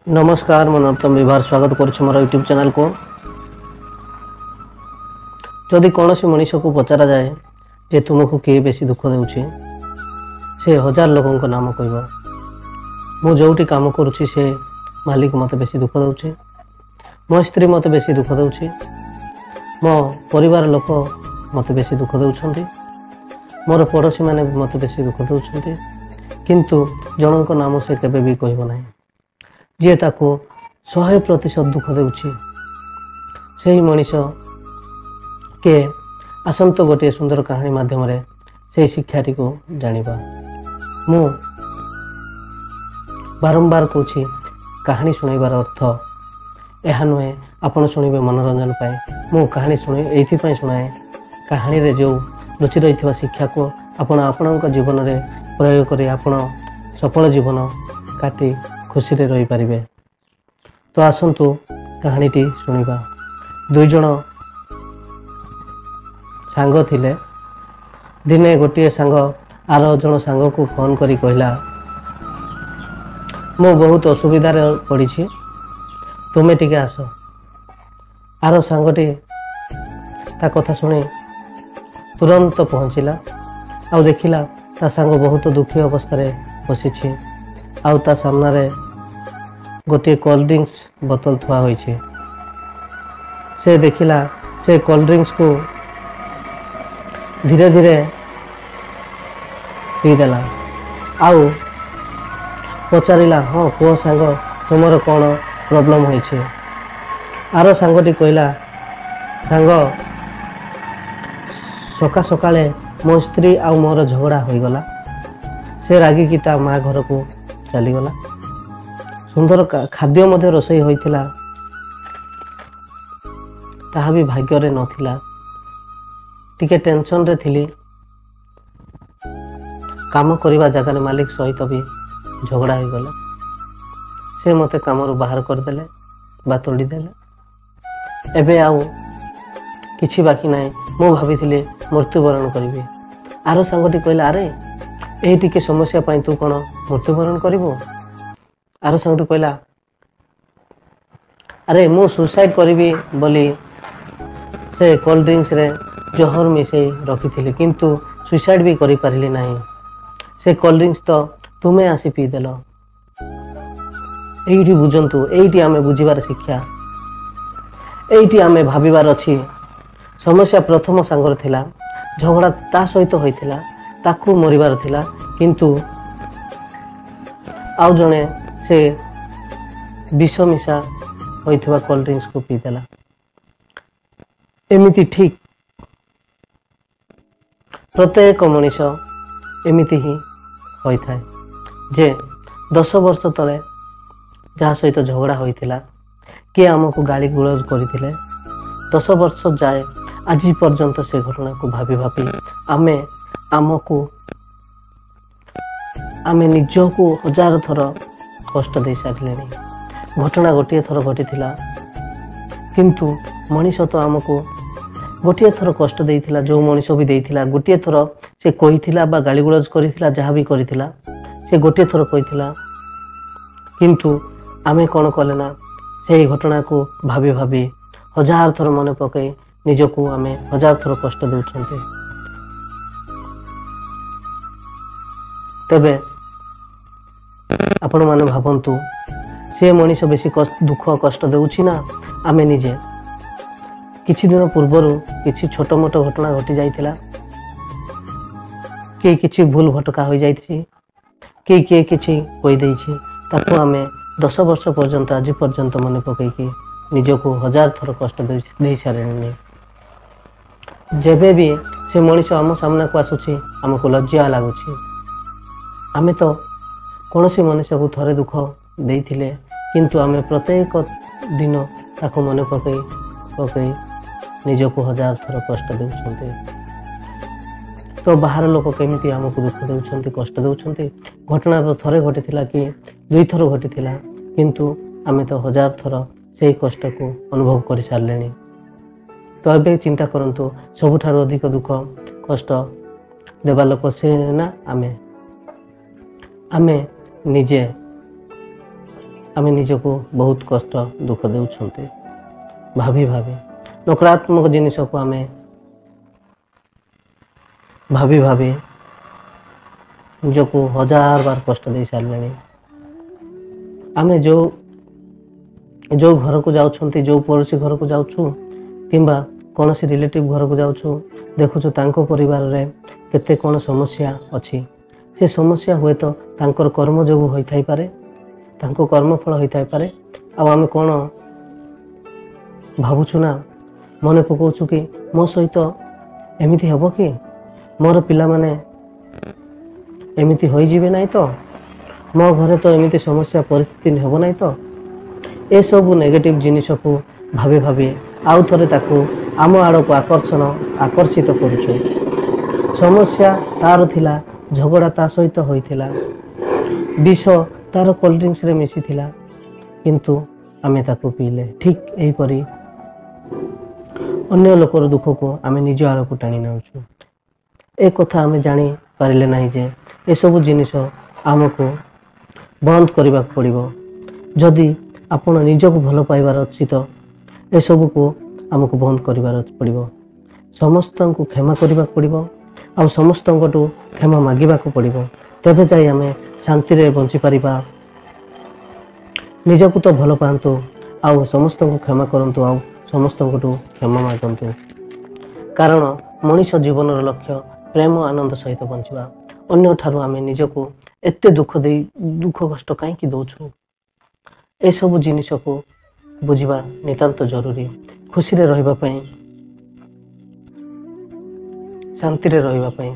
ନମସ୍କାର, ମୁଁ ନରୋତ୍ତମ ବିଭାର ସ୍ୱାଗତ କରୁଛି ମୋର ୟୁଟ୍ୟୁବ୍ ଚ୍ୟାନେଲକୁ। ଯଦି କୌଣସି ମଣିଷକୁ ପଚରାଯାଏ ଯେ ତୁମକୁ କିଏ ବେଶୀ ଦୁଃଖ ଦେଉଛି, ସେ ହଜାର ଲୋକଙ୍କ ନାମ କହିବ। ମୁଁ ଯେଉଁଠି କାମ କରୁଛି ସେ ମାଲିକ ମୋତେ ବେଶୀ ଦୁଃଖ ଦେଉଛି, ମୋ ସ୍ତ୍ରୀ ମୋତେ ବେଶୀ ଦୁଃଖ ଦେଉଛି, ମୋ ପରିବାର ଲୋକ ମୋତେ ବେଶୀ ଦୁଃଖ ଦେଉଛନ୍ତି, ମୋର ପଡ଼ୋଶୀମାନେ ମୋତେ ବେଶୀ ଦୁଃଖ ଦେଉଛନ୍ତି। କିନ୍ତୁ ଜଣଙ୍କ ନାମ ସେ କେବେ ବି କହିବ ନାହିଁ ଯିଏ ତାକୁ 100% ଦୁଃଖ ଦେଉଛି। ସେହି ମଣିଷ କିଏ? ଆସନ୍ତୁ ଗୋଟିଏ ସୁନ୍ଦର କାହାଣୀ ମାଧ୍ୟମରେ ସେହି ଶିକ୍ଷାଟିକୁ ଜାଣିବା। ମୁଁ ବାରମ୍ବାର କହୁଛି, କାହାଣୀ ଶୁଣାଇବାର ଅର୍ଥ ଏହା ନୁହେଁ ଆପଣ ଶୁଣିବେ ମନୋରଞ୍ଜନ ପାଇଁ। ମୁଁ କାହାଣୀ ଶୁଣେ ଏଇଥିପାଇଁ ଶୁଣାଏ, କାହାଣୀରେ ଯେଉଁ ଲୁଚି ରହିଥିବା ଶିକ୍ଷାକୁ ଆପଣ ଆପଣଙ୍କ ଜୀବନରେ ପ୍ରୟୋଗ କରି ଆପଣ ସଫଳ ଜୀବନ କାଟି ଖୁସିରେ ରହିପାରିବେ। ତ ଆସନ୍ତୁ କାହାଣୀଟି ଶୁଣିବା। ଦୁଇ ଜଣ ସାଙ୍ଗ ଥିଲେ। ଦିନେ ଗୋଟିଏ ସାଙ୍ଗ ଆର ଜଣ ସାଙ୍ଗକୁ ଫୋନ୍ କରି କହିଲା, ମୁଁ ବହୁତ ଅସୁବିଧାରେ ପଡ଼ିଛି, ତୁମେ ଟିକେ ଆସ। ଆର ସାଙ୍ଗଟି ତା କଥା ଶୁଣି ତୁରନ୍ତ ପହଞ୍ଚିଲା ଆଉ ଦେଖିଲା ତା ସାଙ୍ଗ ବହୁତ ଦୁଃଖୀ ଅବସ୍ଥାରେ ବସିଛି ଆଉ ତା ସାମ୍ନାରେ ଗୋଟିଏ କୋଲ୍ଡ ଡ୍ରିଙ୍କସ୍ ବୋତଲ ଥୁଆ ହୋଇଛି। ସେ ଦେଖିଲା ସେ କୋଲ୍ଡ ଡ୍ରିଙ୍କସ୍କୁ ଧୀରେ ଧୀରେ ପିଇଦେଲା ଆଉ ପଚାରିଲା, ହଁ କୁହ ସାଙ୍ଗ, ତୁମର କ'ଣ ପ୍ରୋବ୍ଲେମ୍ ହୋଇଛି? ଆର ସାଙ୍ଗଟି କହିଲା, ସାଙ୍ଗ, ସକାଳେ ମୋ ସ୍ତ୍ରୀ ଆଉ ମୋର ଝଗଡ଼ା ହୋଇଗଲା। ସେ ରାଗିକି ତା ମା ଘରକୁ ଚାଲିଗଲା। ସୁନ୍ଦର ଖାଦ୍ୟ ମଧ୍ୟ ରୋଷେଇ ହୋଇଥିଲା, ତାହା ବି ଭାଗ୍ୟରେ ନଥିଲା। ଟିକେ ଟେନସନରେ ଥିଲି। କାମ କରିବା ଜାଗାରେ ମାଲିକ ସହିତ ବି ଝଗଡ଼ା ହୋଇଗଲା। ସେ ମୋତେ କାମରୁ ବାହାର କରିଦେଲେ ବା ତଡ଼ିଦେଲେ। ଏବେ ଆଉ କିଛି ବାକି ନାହିଁ, ମୁଁ ଭାବିଥିଲି ମୃତ୍ୟୁବରଣ କରିବି। ଆର ସାଙ୍ଗଟି କହିଲା, ଆରେ ଏଇ ଟିକେ ସମସ୍ୟା ପାଇଁ ତୁ କ'ଣ ମୃତ୍ୟୁବରଣ କରିବୁ? ଆର ସାଙ୍ଗଟି କହିଲା, ଆରେ ମୁଁ ସୁସାଇଡ଼ କରିବି ବୋଲି ସେ କୋଲ୍ଡ ଡ୍ରିଙ୍କସରେ ଜହର ମିଶାଇ ରଖିଥିଲି, କିନ୍ତୁ ସୁସାଇଡ଼ ବି କରିପାରିଲି ନାହିଁ। ସେ କୋଲ୍ଡ ଡ୍ରିଙ୍କସ ତ ତୁମେ ଆସି ପିଇଦେଲ। ଏଇଠି ବୁଝନ୍ତୁ, ଏଇଠି ଆମେ ବୁଝିବାର ଶିକ୍ଷା, ଏଇଠି ଆମେ ଭାବିବାର ଅଛି। ସମସ୍ୟା ପ୍ରଥମ ସାଙ୍ଗର ଥିଲା, ଝଗଡ଼ା ତା ସହିତ ହୋଇଥିଲା, ତାକୁ ମରିବାର ଥିଲା, କିନ୍ତୁ ଆଉ ଜଣେ ସେ ବିଷ ମିଶା ହୋଇଥିବା କୋଲ୍ଡ ଡ୍ରିଙ୍କସକୁ ପିଇଦେଲା। ଏମିତି ଠିକ୍ ପ୍ରତ୍ୟେକ ମଣିଷ ଏମିତି ହିଁ ହୋଇଥାଏ ଯେ 10 ବର୍ଷ ତଳେ ଯାହା ସହିତ ଝଗଡ଼ା ହୋଇଥିଲା, କିଏ ଆମକୁ ଗାଳି ଗୁଲଜ କରିଥିଲେ, 10 ବର୍ଷ ଯାଏ ଆଜି ପର୍ଯ୍ୟନ୍ତ ସେ ଘଟଣାକୁ ଭାବି ଭାବି ଆମେ ଆମକୁ ଆମେ ନିଜକୁ ହଜାର ଥର କଷ୍ଟ ଦେଇ ସାରିଲେଣି। ଘଟଣା ଗୋଟିଏ ଥର ଘଟିଥିଲା, କିନ୍ତୁ ମଣିଷ ତ ଆମକୁ ଗୋଟିଏ ଥର କଷ୍ଟ ଦେଇଥିଲା। ଯେଉଁ ମଣିଷ ବି ଦେଇଥିଲା, ଗୋଟିଏ ଥର ସେ କହିଥିଲା ବା ଗାଳିଗୁଲଜ କରିଥିଲା, ଯାହା ବି କରିଥିଲା ସେ ଗୋଟିଏ ଥର କହିଥିଲା, କିନ୍ତୁ ଆମେ କ'ଣ କଲେ ନା ସେହି ଘଟଣାକୁ ଭାବି ଭାବି ହଜାର ଥର ମନେ ପକାଇ ନିଜକୁ ଆମେ ହଜାର ଥର କଷ୍ଟ ଦେଉଛନ୍ତି। ତେବେ ଆପଣମାନେ ଭାବନ୍ତୁ, ସେ ମଣିଷ ବେଶୀ ଦୁଃଖ କଷ୍ଟ ଦେଉଛି ନା ଆମେ ନିଜେ? କିଛି ଦିନ ପୂର୍ବରୁ କିଛି ଛୋଟ ମୋଟ ଘଟଣା ଘଟି ଯାଇଥିଲା, କିଏ କିଛି ଭୁଲ ଭଟକା ହୋଇଯାଇଛି, କିଏ କିଏ କିଛି କହିଦେଇଛି, ତାକୁ ଆମେ 10 ବର୍ଷ ପର୍ଯ୍ୟନ୍ତ ଆଜି ପର୍ଯ୍ୟନ୍ତ ମନେ ପକାଇକି ନିଜକୁ ହଜାର ଥର କଷ୍ଟ ଦେଇ ସାରିଲେଣି। ଯେବେ ବି ସେ ମଣିଷ ଆମ ସାମ୍ନାକୁ ଆସୁଛି ଆମକୁ ଲଜ୍ଜା ଲାଗୁଛି। ଆମେ ତ କୌଣସି ମଣିଷକୁ ଥରେ ଦୁଃଖ ଦେଇଥିଲେ, କିନ୍ତୁ ଆମେ ପ୍ରତ୍ୟେକ ଦିନ ତାକୁ ମନେ ପକାଇ ପକାଇ ନିଜକୁ ହଜାର ଥର କଷ୍ଟ ଦେଉଛନ୍ତି। ତ ବାହାର ଲୋକ କେମିତି ଆମକୁ ଦୁଃଖ ଦେଉଛନ୍ତି, କଷ୍ଟ ଦେଉଛନ୍ତି? ଘଟଣା ତ ଥରେ ଘଟିଥିଲା କି ଦୁଇଥର ଘଟିଥିଲା, କିନ୍ତୁ ଆମେ ତ ହଜାର ଥର ସେହି କଷ୍ଟକୁ ଅନୁଭବ କରିସାରିଲେଣି। ତ ଏବେ ଚିନ୍ତା କରନ୍ତୁ, ସବୁଠାରୁ ଅଧିକ ଦୁଃଖ କଷ୍ଟ ଦେବା ଲୋକ ସେ ନା ଆମେ? ଆମେ ନିଜେ। ଆମେ ନିଜକୁ ବହୁତ କଷ୍ଟ ଦୁଃଖ ଦେଉଛନ୍ତି। ଭାବି ଭାବି ନକାରାତ୍ମକ ଜିନିଷକୁ ଆମେ ଭାବି ଭାବି ନିଜକୁ ହଜାର ବାର କଷ୍ଟ ଦେଇ ସାରିଲେଣି। ଆମେ ଯେଉଁ ଯେଉଁ ଘରକୁ ଯାଉଛନ୍ତି, ଯେଉଁ ପଡ଼ୋଶୀ ଘରକୁ ଯାଉଛୁ କିମ୍ବା କୌଣସି ରିଲେଟିଭ୍ ଘରକୁ ଯାଉଛୁ, ଦେଖୁଛୁ ତାଙ୍କ ପରିବାରରେ କେତେ କ'ଣ ସମସ୍ୟା ଅଛି। ସେ ସମସ୍ୟା ହୁଏତ ତାଙ୍କର କର୍ମ ଯୋଗୁଁ ହୋଇଥାଇପାରେ, ତାଙ୍କ କର୍ମଫଳ ହୋଇଥାଇପାରେ। ଆଉ ଆମେ କ'ଣ ଭାବୁଛୁ ନା ମନେ ପକାଉଛୁ କି ମୋ ସହିତ ଏମିତି ହେବ କି, ମୋର ପିଲାମାନେ ଏମିତି ହୋଇଯିବେ ନାହିଁ ତ, ମୋ ଘରେ ତ ଏମିତି ସମସ୍ୟା ପରିସ୍ଥିତି ହେବ ନାହିଁ ତ। ଏସବୁ ନେଗେଟିଭ୍ ଜିନିଷକୁ ଭାବି ଭାବି ଆଉ ଥରେ ତାକୁ ଆମ ଆଡ଼କୁ ଆକର୍ଷିତ କରୁଛୁ। ସମସ୍ୟା ତାର ଥିଲା, ଝଗଡ଼ା ତା ସହିତ ହୋଇଥିଲା, ବିଷ ତାର କୋଲ୍ଡ ଡ୍ରିଙ୍କସରେ ମିଶିଥିଲା, କିନ୍ତୁ ଆମେ ତାକୁ ପିଇଲେ। ଠିକ୍ ଏହିପରି ଅନ୍ୟ ଲୋକର ଦୁଃଖକୁ ଆମେ ନିଜ ଆଡ଼କୁ ଟାଣି ନେଉଛୁ। ଏ କଥା ଆମେ ଜାଣିପାରିଲେ ନାହିଁ ଯେ ଏସବୁ ଜିନିଷ ଆମକୁ ବନ୍ଦ କରିବାକୁ ପଡ଼ିବ। ଯଦି ଆପଣ ନିଜକୁ ଭଲ ପାଇବାର ଅଛି ତ ଏସବୁକୁ ଆମକୁ ବନ୍ଦ କରିବାର ପଡ଼ିବ। ସମସ୍ତଙ୍କୁ କ୍ଷମା କରିବାକୁ ପଡ଼ିବ ଆଉ ସମସ୍ତଙ୍କଠୁ କ୍ଷମା ମାଗିବାକୁ ପଡ଼ିବ। ତେବେ ଯାଇ ଆମେ ଶାନ୍ତିରେ ବଞ୍ଚିପାରିବା। ନିଜକୁ ତ ଭଲ ପାଆନ୍ତୁ ଆଉ ସମସ୍ତଙ୍କୁ କ୍ଷମା କରନ୍ତୁ ଆଉ ସମସ୍ତଙ୍କଠୁ କ୍ଷମା ମାଗନ୍ତୁ। କାରଣ ମଣିଷ ଜୀବନର ଲକ୍ଷ୍ୟ ପ୍ରେମ ଆନନ୍ଦ ସହିତ ବଞ୍ଚିବା। ଅନ୍ୟଠାରୁ ଆମେ ନିଜକୁ ଏତେ ଦୁଃଖ ଦେଇ ଦୁଃଖ କଷ୍ଟ କାହିଁକି ଦେଉଛୁ? ଏସବୁ ଜିନିଷକୁ ବୁଝିବା ନିତାନ୍ତ ଜରୁରୀ। ଖୁସିରେ ରହିବା ପାଇଁ, ଶାନ୍ତିରେ ରହିବା ପାଇଁ,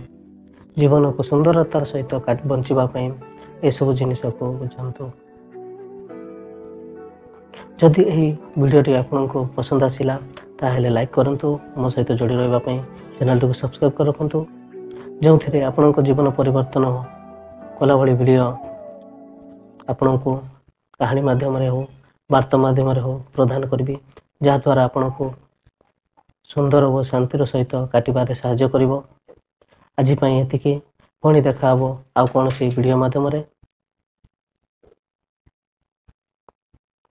ଜୀବନକୁ ସୁନ୍ଦରତାର ସହିତ ବଞ୍ଚିବା ପାଇଁ ଏସବୁ ଜିନିଷକୁ ବୁଝନ୍ତୁ। ଯଦି ଏହି ଭିଡ଼ିଓଟି ଆପଣଙ୍କୁ ପସନ୍ଦ ଆସିଲା ତାହେଲେ ଲାଇକ୍ କରନ୍ତୁ। ମୋ ସହିତ ଯୋଡ଼ି ରହିବା ପାଇଁ ଚ୍ୟାନେଲଟିକୁ ସବସ୍କ୍ରାଇବ୍ କରି ରଖନ୍ତୁ, ଯେଉଁଥିରେ ଆପଣଙ୍କ ଜୀବନ ପରିବର୍ତ୍ତନ କଲା ଭଳି ଭିଡ଼ିଓ ଆପଣଙ୍କୁ କାହାଣୀ ମାଧ୍ୟମରେ ହେଉ, ବାର୍ତ୍ତା ମାଧ୍ୟମରେ ହେଉ ପ୍ରଦାନ କରିବି, ଯାହାଦ୍ୱାରା ଆପଣଙ୍କୁ ସୁନ୍ଦର ଓ ଶାନ୍ତିର ସହିତ କାଟିବାରେ ସାହାଯ୍ୟ କରିବ। ଆଜି ପାଇଁ ଏତିକି, ପୁଣି ଦେଖା ହେବ ଆଉ କୌଣସି ଭିଡ଼ିଓ ମାଧ୍ୟମରେ।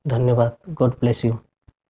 ଧନ୍ୟବାଦ। God bless you.